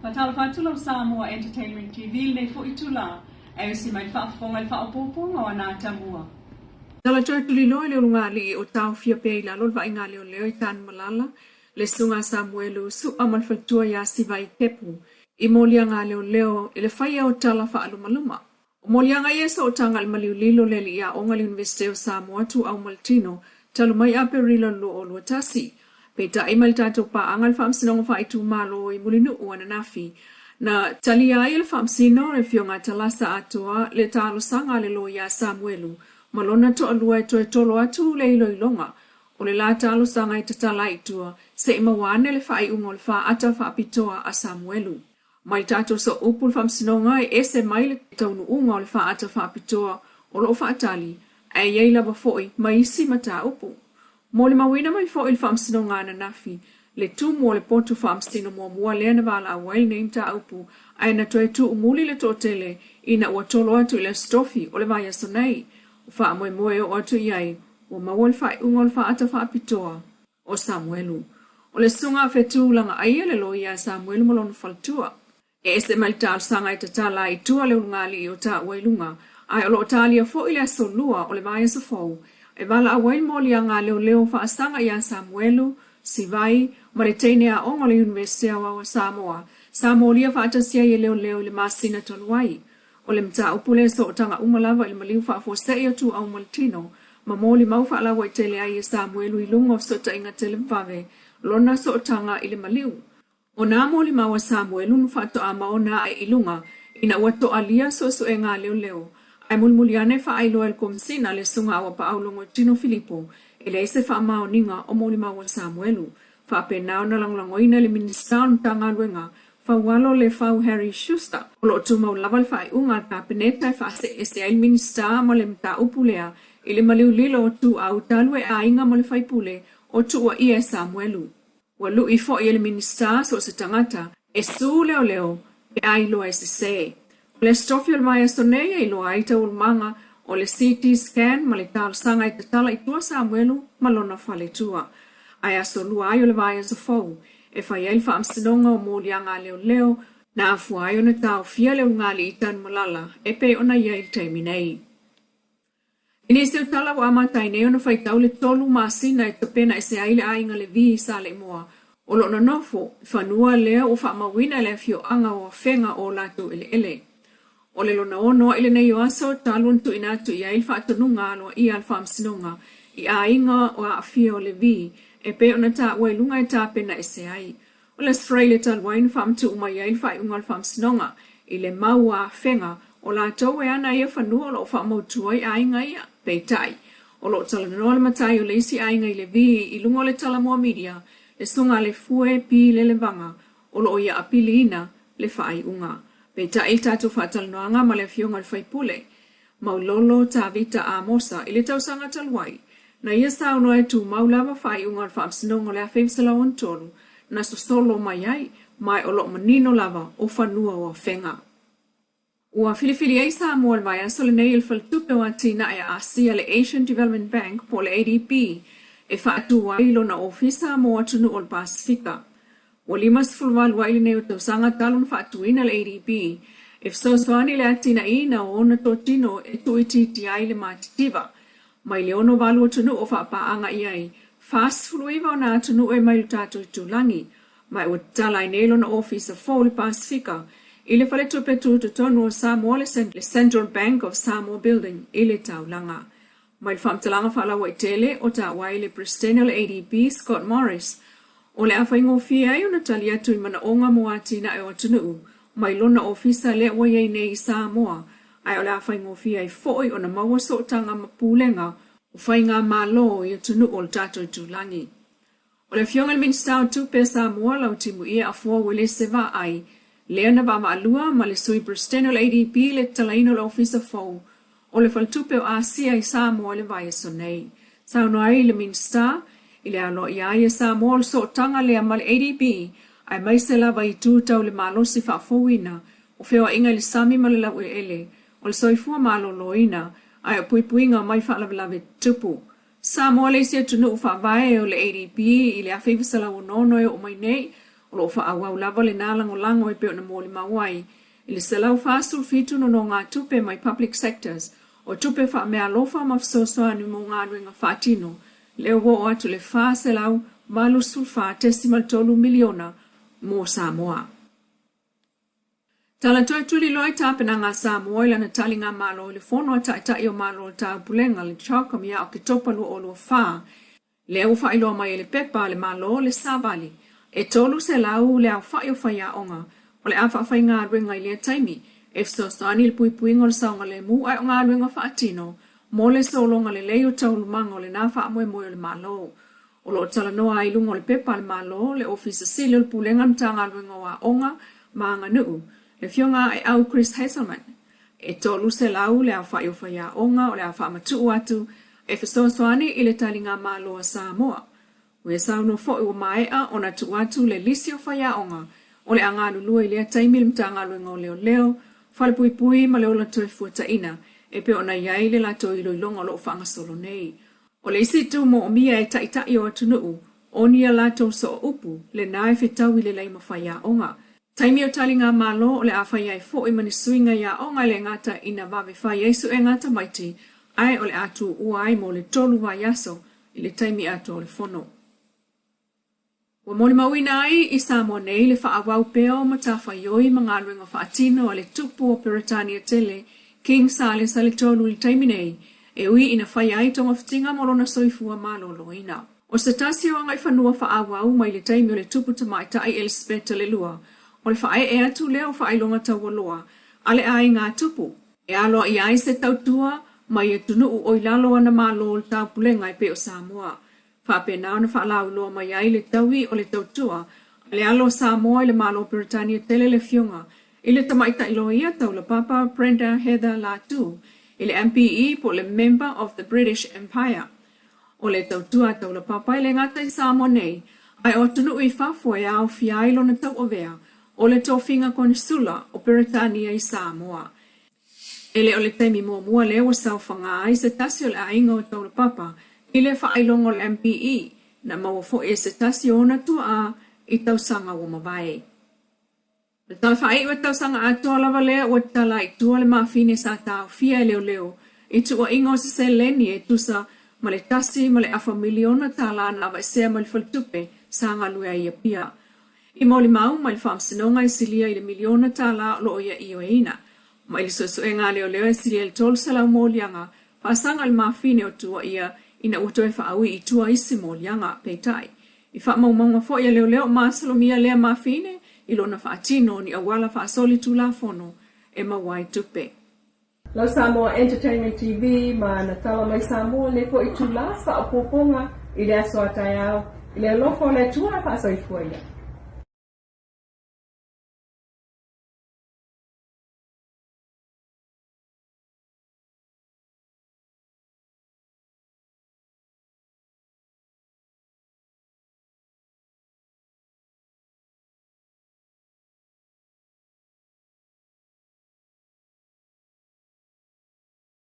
Faatalofa atu lau Samoa Entertainment TV i lenei foi itula, ae osi mai le faafofoga i le faaopoopoga o Anatamua. Tala toe tuliloa i le ulugalii o taofia pea i lalo le vaaiga a leoleo i Tanumalala, le Susuga a Samuelu Su'a ma le faletua ia Sivai Kepu i moliaga a leoleo i le faia o tala faalumaluma. O moliaga ia e sootaga i le maliu lilo le alii aoga i le Iunivesite o Samoa Tuuau ma le Tino talu mai Aperila 2021. Peitai mai le tatou paaga i le Faamasinoga Faaitumalo i Mulinuu ananafi, na talia ai e le Faamasino le Afioga a Talasa Atoa le talosaga a le loia a Samuelu ma lona toalua e toe tolo atu le iloiloga o le la talosaga e tatala ai i tua se i maua ane le faaiuga o le faata faapitoa a Samuelu. Mai tatou sooupu le Faamasinoga e ese mai le taunuuga o le faata faapitoa o lo o faatali, ae i ai lava foi ma isi mataupu. Molimauina mai foi le Faamasinoga ananafi le tumu o le potu faamasino muamua lea na valaau ai lenei mataupu ae na toe tuumuli le toatele ina ua tolo atu i le Aso Tofi o le vaiaso nei. O faamoemoe e oo atu i ai, ua maua le faaiuga o le faata faapitoa o Samuelu. O le susuga a Fetu Lagaaia le loia a Samuelu ma lona faletua. E ese mai le talosaga e tatala ai i tua le ulugalii o taua i luga, ae o lo o talia foi le aso Lua o le vaiaso fou e valaau ai le moliaga a leoleo faasaga ia Samuelu, Sivai, ma le teine aoga o le Iunivesite Aoao a Samoa sa molia faatasi ai e leoleo i le masina talu ai. O le mataupu lea e sootaga uma lava i le maliu faafuasei o Tuuau ma le Tino, ma molimau faalauaitele ai e Samuelu i luga o fesootaiga televavave lona sootaga i le maliu. O nā molimau a Samuelu na faatoa maona ae i luga ina ua toalia suesuega a leoleo, ae mulimuli ane faailoa e le Komesina le Susuga Auapaau Logotino Filipo e leai se faamaoniga o molimau a Samuelu. Faapena ona lagolagoina e le Minisita o le Matagaluega Faualo le Fau Harry Schuster, o lo o tumau lava le faaiuga a le Kapeneta e faaseese ai le Minisita ma le mataupu lea i le maliu lilo o Tuuau talu e aiga ma le faipule o tuuaia e Samuelu. Ua lui foi e le Minisita so o se tagata e su leoleo pe a iloa e sese. O le Aso Tofi o le vaiaso nei e iloa ai taualumaga o le CT scan ma le talosaga e tatala i tua Samuelu ma lona faletua. Ae aso lua ai o le vaiaso fou e fai ai le faamasinoga o moliaga a leoleo na afua ai ona taofia le ulugalii i Tanumalala e pei ona i ai i le taimi nei. I nisi o tala ua amata ai nei ona faitau le tolu masina e tapena ese ai le aiga Levi i Saleimoa o lo o nonofo i fanua lea ua faamauina e le afioaga o Afega o latou eleele. O le lona ono aʻi lenei o aso talu ona tuuina atu i ai le faatonuga aloaia a le Faamasinoga i aiga o aafia o Levi e pei ona taua i luga e tapena ese ai. O le Aso Faraile talu ai na faamatuu mai ai le faaiuga a le Faamasinoga i le mau a Afega o latou e ana ia fanua o lo o faamautu ai aiga ia. Peitai, o lo o talanoa le matai o le isi aiga i Levi i luga o le Talanoa Media, le Susuga a Lefue P. Lelevaga, o lo o ia apiliina le faaiuga. Peitai i le tatou faatalanoaga ma le Afioga i le Faipule, Maulolo Tavita Amosa i le tausaga talu ai, na ia saunoa e tumau lava faaiuga o le Faamasinoga o le 1963 na sosolo mai ai, ma o lo o manino lava o fanua o Afega. Ua filifili ai Samoa i le vaiaso lenei e le Faletupe o Atinae a Asia le Asian Development Bank po o le ADB e faatu ai lona ofisa mo atunuu o le Pasefika. Ua 58 ai lenei o tausaga talu ona faatuina le ADB e fesoasoani i le atinaeina o ona totino e tuuitiitia ai le matitiva. Mai le 68 atunuu o faapaaga i ai, 49 ona atunuu e mai lo tatou itulagi, ma ua tatala ai nei lona ofisa fou i le Pasefika i le Faletupe Tutotonu o Samoa le Central Bank of Samoa Building i le taulaga. Mai le faamatalaga faalauaitele o taua ai le Peresetene o le ADB Scott Morris, o le a faigofie ai ona tali atu i manaoga mo atinae o atunuu mai lona ofisa lea ua i ai nei i Samoa, ae o le a faigofie ai foi ona maua sootaga ma pulega o faigamalo i atunuu o le tatou itulagi. O le Afioga i le Minisita o Tupe a Samoa, Lautimuia Afoa Uelese Vaai, lea na vaavaalua ma le Sui Peresetene o le ADB i le tatalaina o le Ofisa fou o le Faletupe o Asia i Samoa i le vaiaso nei. Saunoa ai le Minisita i le aloaia ai e Samoa o le sootaga lea ma le ADB aemaise lava i itu tau le malosi faafouina o feoaiga i le sami ma le laueleele o le soifua maloloina ae o puipuiga mai faalavelave tutupu. Samoa le isi atunuu faavae o le ADB i le 1966 e oo mai nei. O lo o faaauau lava lena lagolago e pei ona molimau ai i le 147 nonogatupe mai public sectors o tupe faameaalofa ma fesoasoani mo galuega faatino, lea ua oo atu i le $484.3 miliona mo Samoa. Tala toe tuliloa i tapenaga a Samoa i lana taligamalo i le Fono a Taitai o Malo o le Taupulega, le CHOGM, ia Oketopa 2024, lea ua faailoa mai e le Pepa a le Malo le Savali, e 300 le aofai o faiaoga o le a faafaigaluega i lea taimi e fesoasoani i le puipuiga o le saogalemu ae o galuega faatino mo le sologa lelei o taualumaga o lena faamoemoe o le Malo. O lo o talanoa ai i luga o le Pepa a le Malo le Ofisa Sili o le Pulega o le Matagaluega o Aoga ma Aganuu, le Afioga Aeau Chris Hazelman. E 300 le aofai o faiaoga o le a faamatuu atu e fesoasoani i le taligamalo a Samoa. Ua saunoa foi ua maea ona tuu atu le lisi o faiaoga o le a galulue i lea taimi i le Matagaluega o Leoleo, Falepuipui ma le Ola Toefuataina e pei ona i ai le latou iloiloga o lo o faagasolo nei. O le isi itu moomia e taitai o atunuu, o ni a latou sooupu, lena e fetaui lelei ma faiaoga. Taimi o taligamalo o le a fai ai foi ma ni suiga i aoga e le gata ina vave fai ai suega a tamaiti, ae o le a tuua ai mo le tolu vaiaso i le taimi atoa o le fono. Ua molimauina ai i Samoa nei le faaauau pea o matafaioi ma galuega faatino a le Tupu o Peretania Tele, King Sales a le Tolu i le taimi nei, e ui ina faia ai togafitiga mo lona soifua maloloina. O se tasi o agaifanua faaauau mai le taimi o le Tupu Tamaitai Elisapeta le Lua, o le faaee atu lea o faailoga taualoa a le aiga tupu, e aloaia ai se tautua mai atunuu o i lalo o ana malo o le taupulega e pei o Samoa. Faapena ona faalauiloa mai ai le taui o le tautua a le alo o Samoa i le Malo o Peretania tele le Afioga i le Tamaitai Loia Taulapapa Brenda Heather Latu i le MBE po o le Member of the British Empire. O le tautua a Taulapapa e le gata i Samoa nei, ae o atunuu i fafo e aofia ai lona tauavea o le tofiga Konesula o Peretania i Samoa. E le o le taimi muamua lea ua saofaga ai se tasi o le aiga o Taulapapa i le faailoga o le MBE, na maua foi e se tasi o ona tuaa i tausaga ua mavae. O le tala faaiu e tausaga atoa lava lea ua tatala ai i tua le mafine sa taofia e leoleo i tuuaiga o se seleni e tusa ma le $1.5 miliona na aveesea mai le faletupe sa galue ai i Apia. I molimau mai le Faamasinoga e silia i le $1 miliona o lo o ia ioeina. Mai le suesuega a leoleo e silia i le 300 moliaga faasaga i le mafine o tuuaia ina ua toe faaui i tua isi moliaga. Peitai, i faamaumauga foi a leoleo o masalomia lea mafine i lona faatino o ni auala faasolitulafono e maua ai tupe. Lau Samoa Entertainment TV ma ana tala mai Samoa le foi itula faaopoopoga i le aso a taeao i le alofa o le Atua faasoifua ia.